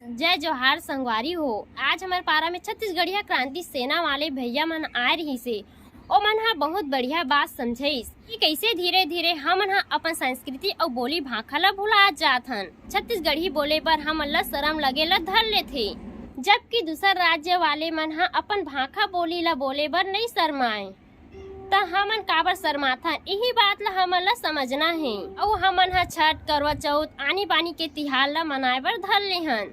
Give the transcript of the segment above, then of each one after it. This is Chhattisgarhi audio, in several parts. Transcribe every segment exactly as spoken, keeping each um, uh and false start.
जय जोहार संगवारी हो। आज हमर पारा में छत्तीसगढ़िया क्रांति सेना वाले भैया मन आए रहिस हे। ओमन ह बहुत बढ़िया बात समझाइस कि कइसे धीरे-धीरे हमन ह अपन संस्कृति अउ बोली भाखा ल भुलात जात हन। छत्तीसगढ़ी बोले बर हमन ल शरम लगे ल धर लेथे, जबकि दूसर राज्य वाले मन ह अपन भाखा बोली ल बोले बर नइ शरमाए। त हमन काबर शर्माथन, इही बात ल हमन ल समझना हे। अउ हमन ह छठ, करवा चौथ, आनी बानी के तिहार ल मनाए बर धर लेहन,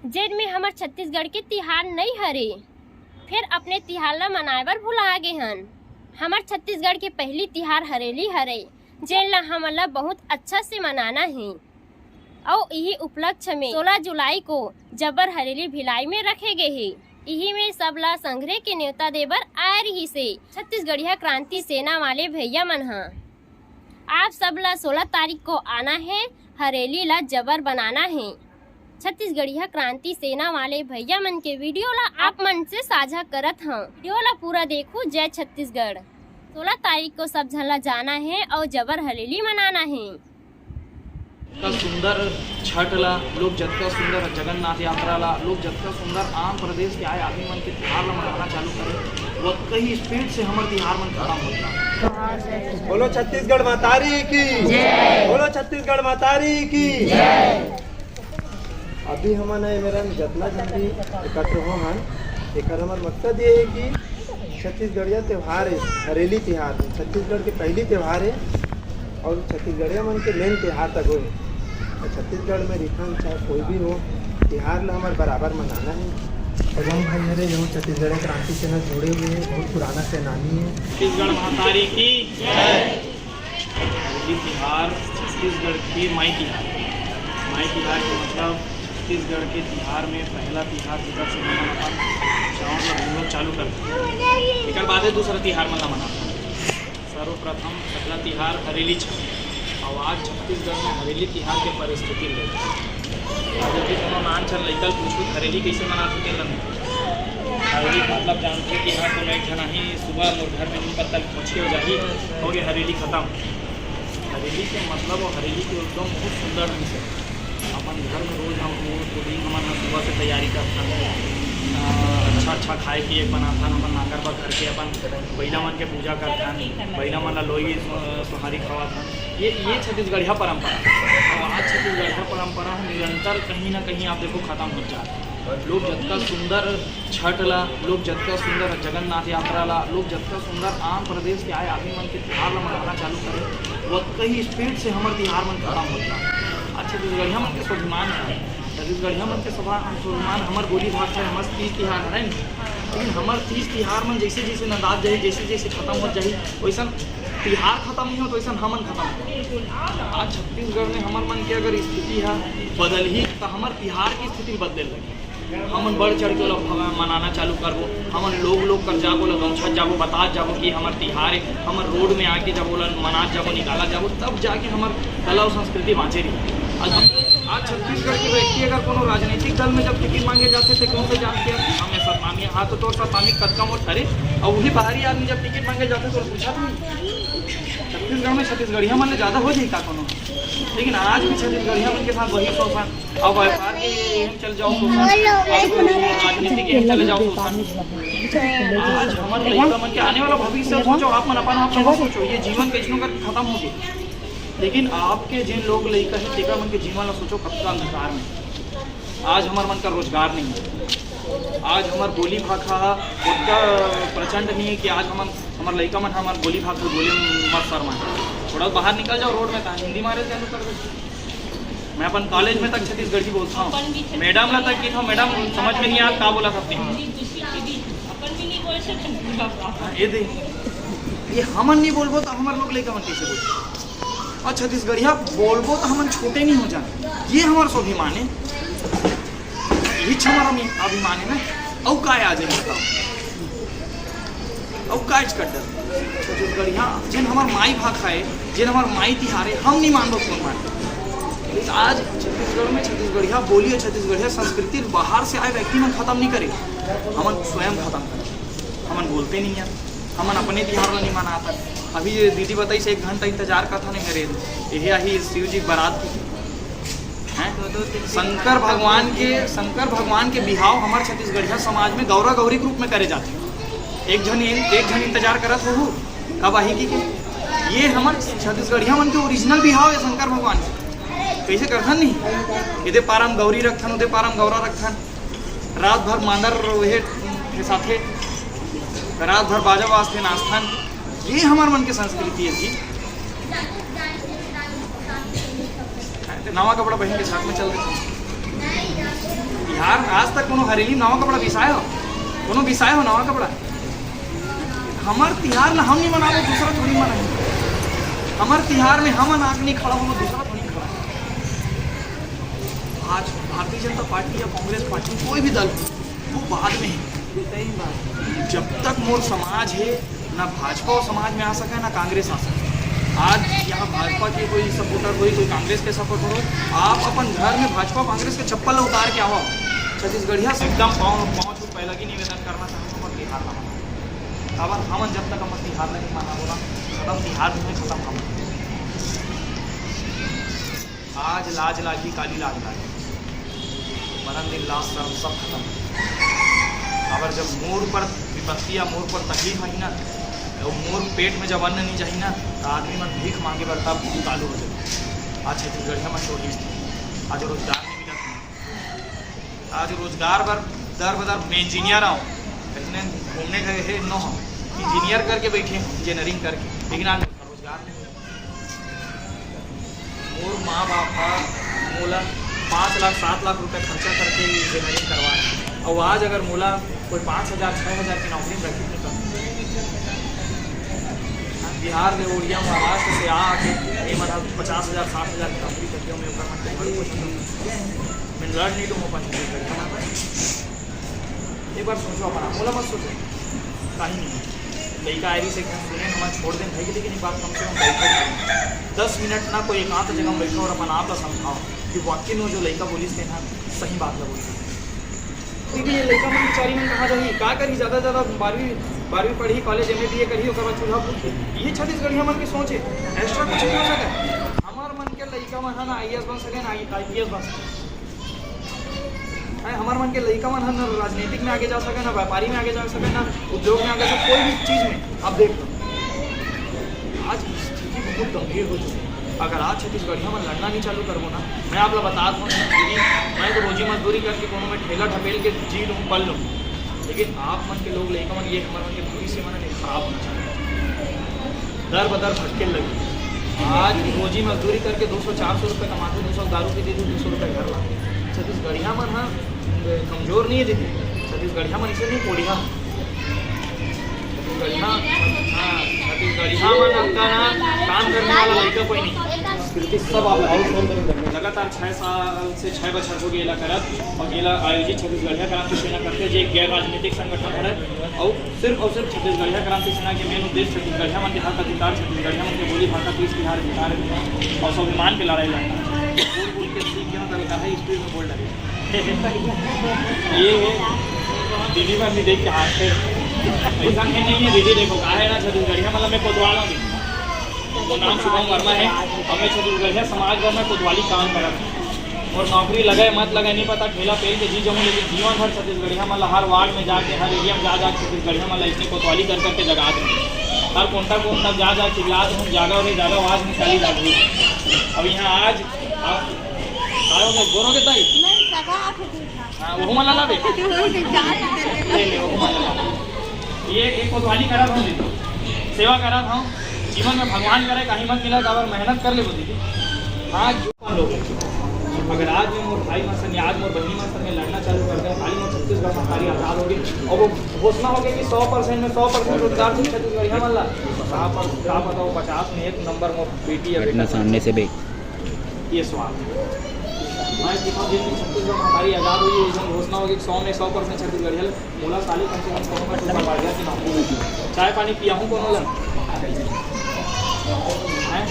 जेन में हमर छत्तीसगढ़ के तिहार नइ हरे, फेर अपने तिहार ल मनाए बर भुला गे हन। हमर छत्तीसगढ़ के पहली तिहार हरेली हरे, जेन ल हमन ल बहुत अच्छा से मनाना हे। अउ इही उपलक्ष्य में सोलह जुलाई को जबर हरेली भिलाई में रखे गे हे। इही में सब ला संघरे के नेवता दे बर आए रिहिस हे छत्तीसगढ़िया क्रांति सेना वाले भैया मन ह। आप सब ला सोलह तारीख को आना हे, हरेली ला जबर बनाना हे। छत्तीसगढ़िया क्रांति सेना वाले भैया मन के वीडियो ला आप मन से साझा करत हव। वीडियो ला पूरा देखू। जय छत्तीसगढ़। सोलह तारीख को सब झन ला जाना हे अउ जबर हरेली मनाना हे। जतका सुंदर छठ ला, लोग जतका सुंदर जगन्नाथ यात्रा ला, लोग जतका सुंदर आंध्र प्रदेश के आए आदमी मन के तिहार ला मनाना चालू करे, वो कई स्पीड से हमर तिहार मन खत्म हो जाए। बोलो छत्तीसगढ़ महतारी की। बोलो छत्तीसगढ़ महतारी की। अभी हमन ए मेरन जतना झन भी एकत्र हो हन, एकर हमर मकसद ये हे कि छत्तीसगढ़िया त्योहार हे, हरेली तिहार हे, छत्तीसगढ़ के पहली त्योहार हे और छत्तीसगढ़िया मन के मेन त्योहार तक होए। तो छत्तीसगढ़ में रिथन चाहे कोई भी हो, तिहार ला हमर बराबर मनाना हे। बजरंग भाई हरे, जो छत्तीसगढ़िया क्रांति सेना जुड़े हुए हैं, बहुत पुराना सेनानी है। छत्तीसगढ़ महतारी की जय। हरेली तिहार छत्तीसगढ़ के माई तिहार, माई तिहार के मतलब छत्तीसगढ़ के तिहार में पहला तिहार, जेकर से हमन अपन चाँउर ला भूंजल चालू करथन, एकर बादे दूसरा तिहार मन ला मनाथन। सर्वप्रथम पहला तिहार हरेली छठ, अउ आज छत्तीसगढ़ में हरेली तिहार के परिस्थिति ले, आज यदि कोनो नान चन लइका ल पूछू, हरेली कइसे मनाथे, तेन ल नहीं। हरेली मतलब जानथे कि हाँ, कोनो एक झन आही, सुबह मोर घर में नीम पत्ता ल खोंच के हो जाही, हो गे हरेली खत्म। हरेली के मतलब अउ हरेली के उद्गम बहुत सुंदर ढंग से अपन घर में रोज हम वो दिन हमन ह सुबह से तैयारी करथन, अ, अच्छा अच्छा खाए पिए के बनाथन, अपन नांगर बर करके अपन बइला मन के पूजा करथन, बइला मन ला लोई सो-, सोहारी खवाथन। ये, ये छत्तीसगढ़िया परंपरा। अउ आज छत्तीसगढ़िया परंपरा ह निरंतर कहीं ना कहीं आप देखो खत्म हो जात हे। लोग जतका सुंदर छठ ला, लोग जतका सुंदर जगन्नाथ यात्रा ला, लोग जतका सुंदर आंध्र प्रदेश के आए आदमी मन के तिहार ला मनाना चालू करे, वो कई स्पीड से हमर तिहार मन खत्म हो जात हे। आज छत्तीसगढ़िया मन के स्वाभिमान हे, छत्तीसगढ़िया मन के सभा-, स्वाभिमान हमर बोली भाखा हे, हमर तीज तिहार हरे न, लेकिन हमर तीज तिहार मन जैसे जैसे नंदात जाही, जैसे जैसे खत्म हो जाही, वैसन तिहार खत्म नहीं हो तो वैसन हमन खत्म हो। आज छत्तीसगढ़ में हमर मन के अगर स्थिति हा बदलही तो हमर तिहार की स्थिति बदले लगी। हमन बढ़ चढ़ के ओला भ-, मनाना चालू करबो। हमन लोग लोग कर जाबो, ओला गौछात जाबो, बतात जाबो कि हमर तिहार हे। हमर रोड में आके जब ओला मनात जाबो, निकालत जाबो, तब जाके हमर कला अउ संस्कृति बाँचे रही। आज हम, आज छत्तीसगढ़ के व्यक्ति अगर कोनो राजनीतिक दल में जब टिकट मांगे जाथे, तो कौन से जान के हम ऐसा मांगे? हाँ, तो तोर साथ मांगे कतका वोट हरे? अउ वही बाहरी आदमी जब टिकट मांगे जाथे, तो पूछा तो नहीं। छत्तीसगढ़ में छत्तीसगढ़िया मन ले ज्यादा हो जाही का कोनो? लेकिन आज भी छत्तीसगढ़िया मन के साथ वही शोषण, अब व्यापार के एम चल जाओ शोषण, अब राजनीति के एम चले जाओ शोषण। आज हमर लइका मन के आने वाला भविष्य सोचो, आप मन अपन आप मन सोचो, ये जीवन कैसनो करके खत्म हो गे। लेकिन आपके जिन लोग लइका हे, तेकर मन के जीवन ला सोचो, कतका अंधकार में। आज हमर मन का रोजगार नहीं है, आज हमर बोली भाखा ह ओतका प्रचंड नहीं है कि आज हमन, हमर लइका मन हमर बोली भाखा बोले मत शर्माए। थोड़ा बाहर निकल जाओ रोड में, कहाँ हिंदी मारे चालू कर देते। मैं अपन कॉलेज में तक छत्तीसगढ़ी बोलता हूँ। मैडम ला तक की था, मैडम समझ में नहीं आत का बोला था। हाँ, ये दे, ये हमन नहीं बोलबो तो हमर लोग लइका मन कैसे बोलबो? और छत्तीसगढ़िया बोलबो तो हमन छोटे नहीं हो जान, ये हमर स्वाभिमान है। यही हमर अभि-, अभिमान है ना। अउ का आज बताओ? अउ काज कर डर। छत्तीसगढ़िया, जेन हमर माई भाखा हे, जेन हमर माई तिहार हे, हम नहीं मानबो, कौन मानबो? लेकिन आज छत्तीसगढ़ में छत्तीसगढ़िया बोली अउ छत्तीसगढ़िया संस्कृति बाहर से आए व्यक्ति मन खत्म नहीं करे, हमन स्वयं खत्म करे। हमन बोलते नहीं है, हमन अपने तिहार ला नहीं मनात हन। अभी ये दीदी बताइस एक घंटा इंतजार करत हन मेरे, यही आही शिव जी बारात की। हैं? शंकर भगवान के, शंकर भगवान के बिहाव हमर छत्तीसगढ़िया समाज में गौरा गौरी के रूप में करे जाथे। एक झन, एक झन इंतजार करत होहू कब आही की के। ये हमर छत्तीसगढ़िया मन के ओरिजिनल बिहाव है शंकर भगवान के। कैसे करथन नहीं, एदे पारम गौरी रखथन, ओदे पारम गौरा रखथन, रात भर मांदर उहे फेंसाथे, रात भर बाजा बाजथे, नाचथन। ये हमर मन के संस्कृति है जी। ते नवा कपड़ा पहन के छत में चल देथे। तिहार आज तक कोनो हरेली नवा कपड़ा बिसाए हो? कोनो बिसाए हो नवा कपड़ा? हमर तिहार ला हम नहीं मनाबो, दूसरा थोड़ी मनाही। हमर तिहार में हमन आग नहीं खड़ा होबो, दूसरा थोड़ी खड़ा। आज भारतीय जनता पार्टी या कांग्रेस पार्टी, कोई भी दल हो, वो बाद में है। सही बात। जब तक मोर समाज है, ना भाजपा वो समाज में आ सके, ना कांग्रेस आ सके। आज यहाँ भाजपा के कोई सपोर्टर होई, कोई कांग्रेस के सपोर्टर हो, आप अपन घर में भाजपा कांग्रेस के चप्पल उतार के आओ। छत्तीसगढ़िया से एकदम पाँव, पाँव छू पैला की निवेदन करना चाहूँगा, हमर तिहार ला मनाओ। काबर हमन जब तक हमर तिहार ला नहीं मनाबो ना, खत्म तिहार भी नहीं, खत्म हम। आज लाज लागी, काली लाज लागी, मरन दिन लाज शरम सब खत्म। काबर जब मोर पर विपत्ति या मोर पर तकलीफ आही ना, और मोर पेट में जब अन्न नहीं जाही ना, तो आदमी मन भीख मांगे बर तब चालू हो जाए। आज छत्तीसगढ़िया मन शोर आज रोजगार नहीं मिलत। आज रोजगार बर दर बदर मैं इंजीनियर आऊँ, कहीं ना घूमने गए हैं, नो हम इंजीनियर करके बैठे हैं, इंजीनियरिंग करके, लेकिन आज रोजगार नहीं मिला। मोर माँ बाप हा मोला पाँच लाख, सात लाख रुपया खर्चा करके इंजीनियरिंग करवाए, और आज अगर मोला कोई पाँच हजार, छः हजार की नौकरी में रखी, तो बिहार ले, उड़िया, महाराष्ट्र से आ आके ये मन पचास हजार, साठ हजार की नौकरी करके मैं ऊपर मन के घर पोषण करूँ। मैं लड़ नहीं लूँ अपन छत्तीसगढ़ का। एक बार सोचो अपना, मोला मत सोचो, कहीं नहीं। लइका आए रही से सुने, हम छोड़ दें भाई, लेकिन एक बात कम से कम बैठो, दस मिनट ना कोई एकांत जगह में बैठो और अपन आप ला समझाओ कि वाकई में जो लइका बोलिस ते ना, सही बात ला बोलिस। दीदी, ये लइका मन बेचारी मन कहाँ जाही, का करही? ज्यादा ज्यादा बारहवीं, बारहवीं पढ़ही, कॉलेज एम ए बी ए करही, ओकर बाद चूल्हा फूकही। ये छत्तीसगढ़िया मन के सोच है, एक्स्ट्रा कुछ नहीं हो सके। हमर मन के लइका मन है ना आई ए एस बन सके, ना आई पी एस बन सके। हैं, हमर मन के लइका मन ह ना राजनीतिक में आगे जा सके, ना व्यापारी में आगे जा सके, ना उद्योग में आगे जा सके, कोई भी चीज में। आप देख लो, आज स्थिति बहुत गंभीर हो चुकी है। अगर आज छत्तीसगढ़िया में लड़ना नहीं चालू करबो ना, मैं आप ला बता दूँ, मैं तो रोजी मजदूरी करके कोनो में ठेला ढपेल के जी लूँ, पल लूँ, लेकिन आप मन के लोग, लइका मन, ये हमर मन के भविष्य मन नहीं खराब होना चाहिए। दर बदर भटके लगे। आज रोजी मजदूरी करके दो सौ चार सौ रुपये कमाते, दो सौ दारू पी देते, दो सौ रुपये घर लाते। छत्तीसगढ़िया मन हाँ कमजोर नहीं है दीदी, छत्तीसगढ़िया मन इसे नहीं कोढ़िया। छत्तीसगढ़िया, हाँ, छत्तीसगढ़िया मन अंका ना काम करने वाला लड़का कोई नहीं। संस्कृति सब आप लगातार छः साल से छः बछर हो गया करत और ये आयोजित छत्तीसगढ़िया क्रांति सेना करते, जो एक गैर राजनीतिक संगठन है और सिर्फ और सिर्फ छत्तीसगढ़िया क्रांति सेना के मेन उद्देश्य छत्तीसगढ़िया मन के हक अधिकार, छत्तीसगढ़िया मन के बोली भाषा, तीज तिहार अधिकार और स्वाभिमान के लड़ाई लड़ना। बोल बोल के सीख गया तो लड़का है, स्टेज में बोल डाले। ये दीदी में भी देख के हाथ से ऐसा नहीं, नहीं है दीदी, देखो कहा है ना छत्तीसगढ़िया मतलब मैं कोतवाल हूँ। वो नाम शुभम वर्मा है और मैं छत्तीसगढ़िया समाज बर मैं कोतवाली काम करत हूँ। और नौकरी लगे मत लगे नहीं पता, ठेला पेल के जी जमू, लेकिन जीवन भर छत्तीसगढ़िया मन ला हर वार्ड में जाके, हर एरिया में जा जा छत्तीसगढ़िया मन ला इसने कोतवाली कर करके जगात रहे। हर कोंटा कोंटा जा जा चिल्लात हूँ, जागा रे जागा, आवाज निकाली जागी। अब यहाँ आज आप आओगे, बोलोगे ताई? नहीं, लगा आप ही हाँ, वो मन ला लावे। ले ले, वो मन ला लावे। ये एक कोतवाली करत हूँ, सेवा करत हूँ, जीवन में भगवान करे कहीं मत मिला, काबर मेहनत कर ले दीदी। आज जो लोग हैं, अगर आज मैं मोर भाई मन संग, आज मोर बहिनी मन संग लड़ना चालू कर दे, खाली मोर छत्तीसगढ़ महतारी आजाद हो गई और वो घोषणा हो गई कि सौ परसेंट में सौ परसेंट रोजगार से छत्तीसगढ़िया मन ला। का प-, का पता वो पचास में एक नंबर मोर बेटी या बेटा घटना सामने से भी। ये सवाल है। मैं कितना दिन छत्तीसगढ़ महतारी आजाद हुई, उस दिन घोषणा हो गई कि सौ में सौ परसेंट छत्तीसगढ़िया। मोला साले कम से कम कोनो का सुपरवाइजर की नौकरी मिलती है। चाय पानी पियाहूँ कोनो ला? हैं?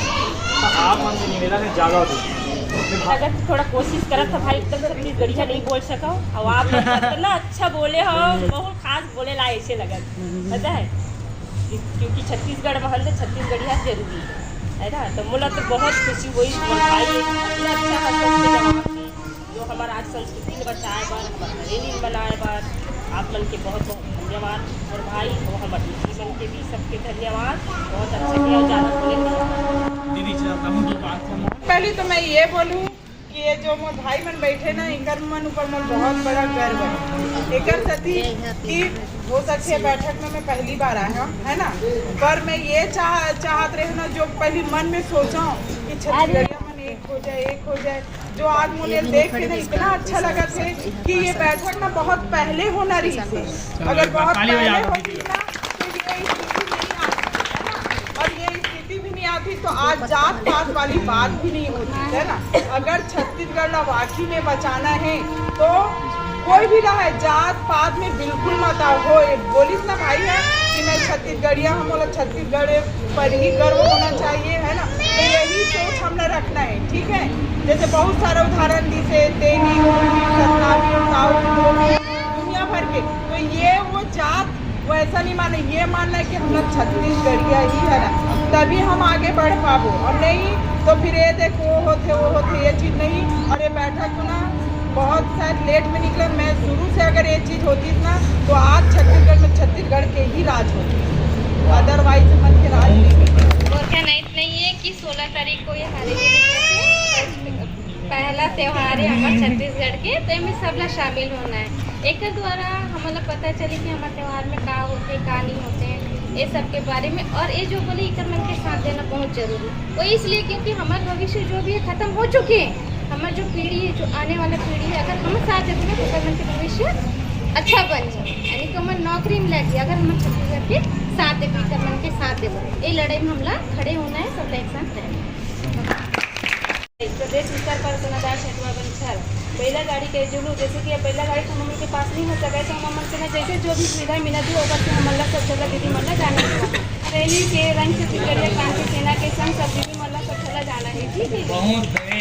तो आप मन से निवेदन है, जागा दो। अगर थोड़ा कोशिश करत था भाई, एकदम छत्तीसगढ़िया नहीं बोल सको। और आप लोग इतना अच्छा बोले हो, बहुत खास बोले ला ऐसे लगत, पता है? क्योंकि छत्तीसगढ़ में हम तो छत्तीसगढ़िया जरूरी है, है ना? तो मोला तो बहुत खुशी हुई, मोर भाई इतना अच्छा हंस हंस के जवाब दे। तो हमर आज संस्कृति ल बचाए बर, हमर हरेली ल मनाए बर आप मन के बहुत बहुत धन्यवाद। और भाई, वो हमर दीदी मन के भी सबके धन्यवाद। बहुत अच्छा किया, ज्यादा बोले नहीं। दीदी, चल, हम दो बात सुनो। पहले तो मैं ये बोलूँ कि ये जो मोर भाई मन बैठे ना, इकर मन ऊपर मोर बहुत बड़ा गर्व है। एकर सती कि हो सकथे बैठक में मैं पहली बार आए हँव, है ना, पर मैं ये चाह चाहत रहे हँव ना, जो पहली मन में सोचा हूँ कि छत्तीसगढ़िया मन एक हो जाए, एक हो जाए। जो आज मोर देख के ना इतना अच्छा लगथे कि ये बैठक ना बहुत पहले होना रहिस हे। अगर बहुत पहले होतिस ना, तो ये स्थिति नहीं आतिस, है ना? और ये स्थिति भी नहीं आतिस, तो आज जात पात वाली बात भी नहीं होतिस, है ना? अगर छत्तीसगढ़ ला वाकई में बचाना है, तो कोई भी रहे, जात पात में बिल्कुल मत आओ। हो, ये बोलिस ना भाई है कि मैं छत्तीसगढ़िया हूँ, बोला, छत्तीसगढ़ पर ही गर्व होना चाहिए, है ना? तो यही सोच हमला रखना है, ठीक है? जैसे बहुत सारा उदाहरण दिसे, तेली, गोंडी, सतनामी, साहू, धोबी, दुनिया भर के। तो ये वो जात वैसा नहीं माने, ये मानना है कि हम लोग छत्तीसगढ़िया ही है ना, तभी हम आगे बढ़ पाबो। और नहीं तो फिर ये देख, वो होते, वो होते, ये चीज़ नहीं। और ये बैठक को ना बहुत शायद लेट में निकला। मैं शुरू से अगर ये चीज़ होतिस ना, तो आज छत्तीसगढ़ में छत्तीसगढ़ के ही राज होतिस, अदरवाइज मन के राज नहीं होतिस। गोरखा नाइट नहीं है कि सोलह तारीख को ये हरेली दिवस है। पहला त्योहार है हमर छत्तीसगढ़ के, तो एमे सबला शामिल होना है। एकर द्वारा हमन ला पता चली कि हमर त्योहार में का होथे, का नहीं होथे, ये सब के बारे में। और ये जो बोले, एकर मन के साथ देना बहुत जरूरी। वो इसलिए क्योंकि हमर भविष्य जो भी है, खत्म हो चुके हैं। हमर जो पीढ़ी है, जो आने वाला पीढ़ी है, अगर हम साथ देबो ना, तो ओकर मन के भविष्य अच्छा बन जाए। यानी कि हमन नौकरी में लगी, अगर हमर छत्तीसगढ़ के साथ देबो, एकर मन के साथ देबो, ये लड़ाई में हमला खड़े होना है, सब एक साथ रहना है। प्रदेश स्तर पर सोनादार सेतुआ बनथर। बैलगाड़ी के जुलूस, जैसे कि अब बैलगाड़ी तो हमन के पास नहीं हो सके, तो हमन के ना जैसे जो भी सुविधा मिलत हे, ओकर से हमन ला सब जगह दीदी मन ला जाना हे। रैली के रंग छत्तीसगढ़िया क्रांति सेना के संग सब दीदी मन ला सब जगह जाना है, ठीक है? बहुत बड़े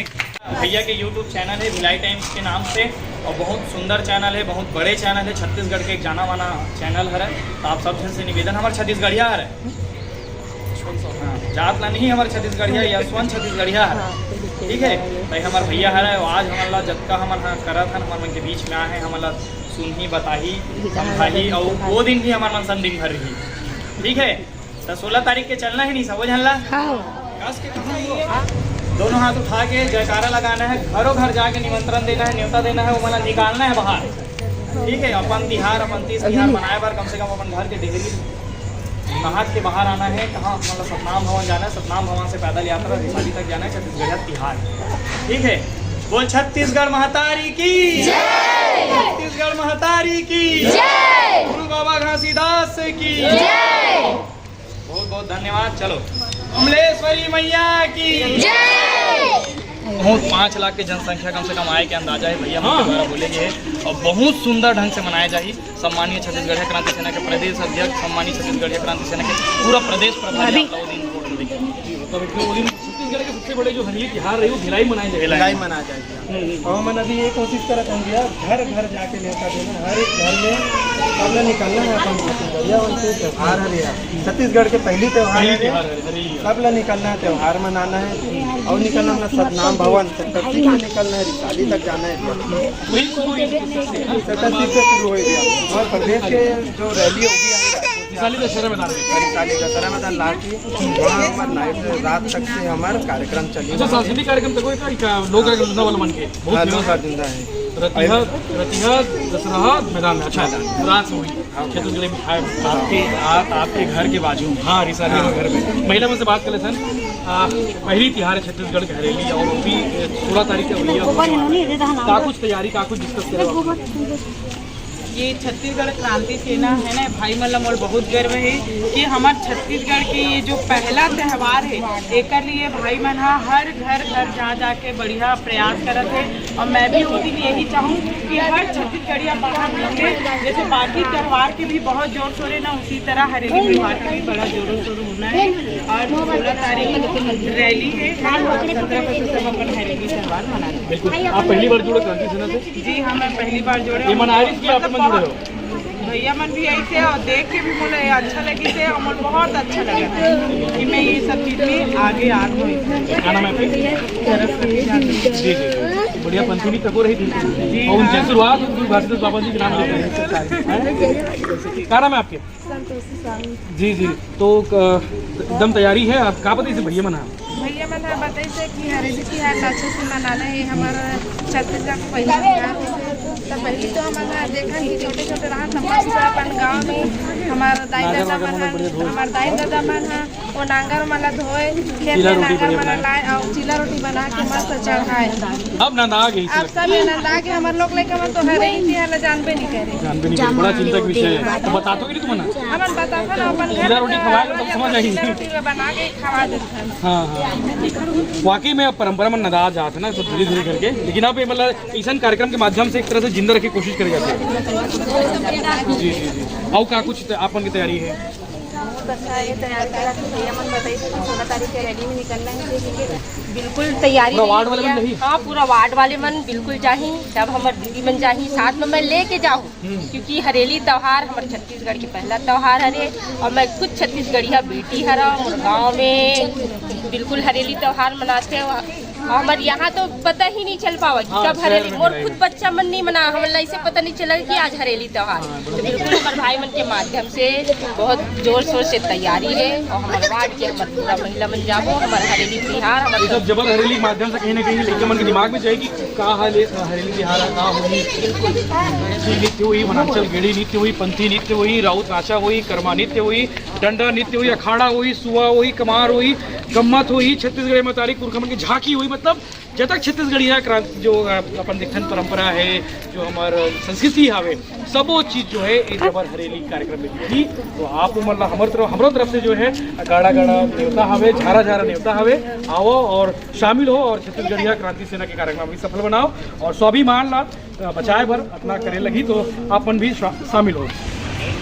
भैया के YouTube चैनल है भिलाई टाइम्स के नाम से, और बहुत सुंदर चैनल है, बहुत बड़े चैनल है, छत्तीसगढ़ के एक जाना माना चैनल हरे। तो आप सब जन से निवेदन, हमारे छत्तीसगढ़िया हरे, हाँ, जात ला नहीं, हमारे छत्तीसगढ़िया, यशवंत छत्तीसगढ़िया हरे, ठीक है भाई, हमारे भैया हरे। आज हमन ला जतका हमन हा करत हन, हमर मन के बीच में आए हैं, हमन ला सुनही, बताही, समझाही, और वो दिन भी हमारे मन संग दिन भर रही, ठीक है। तो सोलह तारीख के चलना है नहीं सबो झन ला? हाँ। कस के कहा हुआ? दोनों हाथ उठा के जयकारा लगाना है, घरों घर जाके निमंत्रण देना है, न्योता देना है, वो मन ला निकालना है बाहर। ठीक है, अपन तिहार, अपन तीज तिहार मनाए बर कम से कम अपन घर के डेहरी नहात के बाहर आना है। कहाँ? मतलब सतनाम भवन जाना है, सतनाम भवन से पैदल यात्रा रिसाली तक जाना है, छत्तीसगढ़ तिहार। ठीक है, बोल छत्तीसगढ़ महतारी की जय। छत्तीसगढ़ महतारी की जय। गुरु बाबा घासीदास की जय। बहुत बहुत धन्यवाद। चलो, कमलेश्वरी मैया की जय। बहुत पाँच लाख के जनसंख्या कम से कम आए के अंदाजा है भैया, हाँ। हमारे द्वारा बोले गए हैं। और बहुत सुंदर ढंग से मनाया जाही। सम्मानीय छत्तीसगढ़िया क्रांति सेना के प्रदेश अध्यक्ष, सम्मानीय छत्तीसगढ़िया क्रांति सेना के पूरा प्रदेश प्रभारी, आप लोग दिन बोर्ड में देखिए। जी, मतलब एक वो दिन छत्तीसगढ़ के सबसे बड़े जो हरेली तिहार रही, वो भिलाई मनाए जाए। भिलाई मनाए जाए। हम्म, हम्म। और हमन अभी ये कोशिश करत हन भैया, घर घर जाके न्योता देना, हर एक घर में सबला निकलना है अपन छत्तीसगढ़िया, उनके त्योहार हरे यार। छत्तीसगढ़ के पहली त्योहार पहली है, त्योहार है, हरेली है। सबला निकलना है, त्योहार मनाना है और निकलना अपना सतनाम भवन, सेक्टर सिक्स से निकलना है, रिसाली तक जाना है। वही तो, वही तो। सेक्टर सिक्स से शुरू हो गया और प्रदेश के जो रैली होगी, रिसाली दशहरा मैदान में। रिसाली दशहरा मैदान लाठी, वहाँ हमार नाइट रात तक से हमार कार्यक्रम चली। अच्छा, सांस्कृतिक कार्यक्रम तक होई का, का लोक राग धुंधा वाला मन के? बहुत हाँ, फेमस। लोक राग धुंधा है। रतिहा, रतिहा दशहरा मैदान में। अच्छा, रात से हुई। हाँ। छत्तीसगढ़ी मिठाई आपके, आप, आपके घर के बाजू में। हाँ, रिसाली हाँ। में घर में। महिला मन से बात कर लेथन। आ, पहली तिहार है छत्तीसगढ़ के हरेली और वो भी सोलह तारीख के भैया। का कुछ तैयारी, का कुछ डिस्कस करे? ये छत्तीसगढ़ क्रांति सेना है ना, भाई मन ला मोर बहुत गर्व है कि हमार छत्तीसगढ़ के ये जो पहला त्योहार है, एकर लिए भाई मन हा हर घर घर जा जाके बढ़िया प्रयास करत है। और मैं भी उस दिन यही चाहूँ कि हर छत्तीसगढ़िया बाहर निकले, जैसे बाकी त्योहार के भी बहुत जोर शोर है ना, उसी तरह हरेली त्योहार के भी बड़ा जोरों शोर होना है। और सोलह तारीख रैली है, सत्रह बजे सब अपन हरेली त्योहार मनाना। बिल्कुल। आप पहली बार जुड़े क्रांति सेना से? जी हाँ, मैं पहली बार जुड़े ये हूँ। मनारस की आप मतलब मन जुड़े हो? भैया मन भी आइस हे और देख के भी मोला ये अच्छा लगिस हे और मोला बहुत अच्छा लगा कि मैं ये सब चीज में आगे आ गई। क्या नाम है आपके? जी, जी, जी। बढ़िया पंथी भी तको रही थी। जी, और उनसे हाँ। शुरुआत हुई गुरु घासीदास बाबा जी के नाम से। हैं? क्या नाम है आपके? संतोषी स्वामी। जी, जी। तो, अ, एकदम तैयारी है आप? का बताइस हे भैया मन ह? भैया मन ह बताइस हे कि हरेली तिहार ला अच्छा से मनाना हे। हमर छत्तीसगढ़ के पहिली तिहार होथे। त पहिली तो हमन ह देखन कि छोटे-छोटे रहन त मस्त अपन गाँव में हमर दाई नांगर ददा वागर मन मन ह, बढ़िया धोए। हमर दाई ददा मन ह वो नांगर मन ला धोए, खेत चीला में रोटी नांगर बढ़िया मन ला बनाए। लाए अउ चीला रोटी बना के मस्त चढ़ाए। अब नंदा गे अब सब ये नंदा के हमर लोग लइका मन तो हरेली तिहार ला जानबे नहीं करे। जानबे नहीं करे, बड़ा चिंता के विषय है। तो बताथो कि नहीं तुमन? हमन बताथन अपन घर चीला रोटी खवाए तो समझ आही। चीला रोटी बना के खवा देथन। हाँ, हाँ। वाकई में अब परंपरा मन नंदा जात हे ना, सब धीरे-धीरे करके। लेकिन अब ये मतलब अइसन कार्यक्रम के माध्यम से एक तरह से जिंदा रखे के कोशिश करे जाथे। जी, जी, जी। अउ का कुछ त-, आप मन के तैयारी हे? बहुत अच्छा हे, तैयार करा के भैया मन बताइस हे कि सोलह तारीख के रैली में निकलना हे, ठीक हे। बिल्कुल तैयारी पूरा नहीं वार्ड वाले किया। मन नहीं? हाँ, पूरा वार्ड वाले मन बिल्कुल जाही, सब हमर दीदी मन जाही, साथ में मैं लेके जाहूँ। हम्म। क्योंकि हरेली त्योहार हमर छत्तीसगढ़ के पहला त्योहार हरे और मैं खुद छत्तीसगढ़िया बेटी हरा, मोर गाँव में बिल्कुल हरेली त्योहार मनाथे। और हमर यहाँ तो पता ही नहीं चल पावा कि हाँ, कब शहर हरेली, में मोर मनाई। खुद बच्चा मन नहीं मना, हमन ला इसे पता नहीं चला कि आज हरेली त्योहार। हाँ, तो बिल्कुल हमर भाई मन के माध्यम से बहुत जोर शोर से तैयारी हे और हमर वार्ड के हमर पूरा महिला मन जाबो, हमर हरेली तिहार, हमर ये सब जबर हरेली के माध्यम से कहीं ना कहीं लइका मन के दिमाग में जाए कि का हरे-, हरेली तिहार हे, का होही। बिल्कुल। नृत्य होही, वनांचल गेड़ी नृत्य होही, पंथी नृत्य होही, राउत नाचा होही, करमा नृत्य होही, डंडा नृत्य होही, अखाड़ा होही, सुआ होही, कमार होही, गम्मत होही, छत्तीसगढ़ी महतारी पुरखा मन के झांकी होही, मतलब जब तक छत्तीसगढ़िया क्रांति जो, अ, अपन देखथन परंपरा हे, जो हमर संस्कृति हवे, सबो चीज जो हे, ए जबर हरेली कार्यक्रम में दिखही। तो आप मन ला हमर तरफ, हमरो तरफ से जो हे, गाड़ा गाड़ा नेवता हवे, झारा झारा नेवता हवे, आवो और शामिल हो और छत्तीसगढ़िया क्रांति सेना के कार्यक्रम भी सफल बनाओ और स्वाभिमान ला, अ, बचाए बर अपना करे लगही। तो आप मन भी शा-, शामिल हो।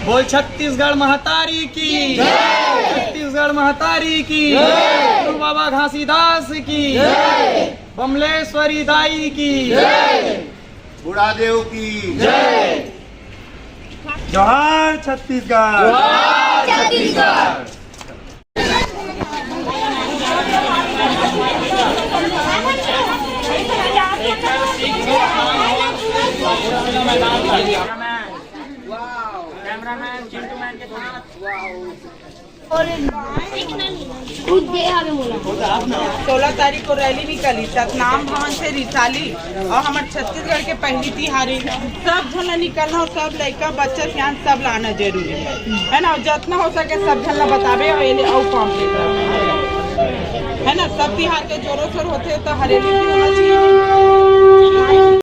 बोल छत्तीसगढ़ महतारी की, छत्तीसगढ़ महतारी की, गुरु बाबा घासीदास की, बमलेश्वरी दाई की, बुढ़ादेव की। जोहार छत्तीसगढ़। कैमरामैन चिंटू मैन के साथ। सोलह तारीख को रैली निकली सतनाम भवन से रिसाली और हमर छत्तीसगढ़ के पहली तिहारी, सब झन ला निकलना और सब लइका बच्चा सियान सब ला आना जरूरी हे, है ना? और जतना हो सके सब झन ला बताबे और ये ले अउ पम्पलेट रखना, है ना? सब तिहार के जोरों शोर होथे तो हरेली भी होना चाहिए।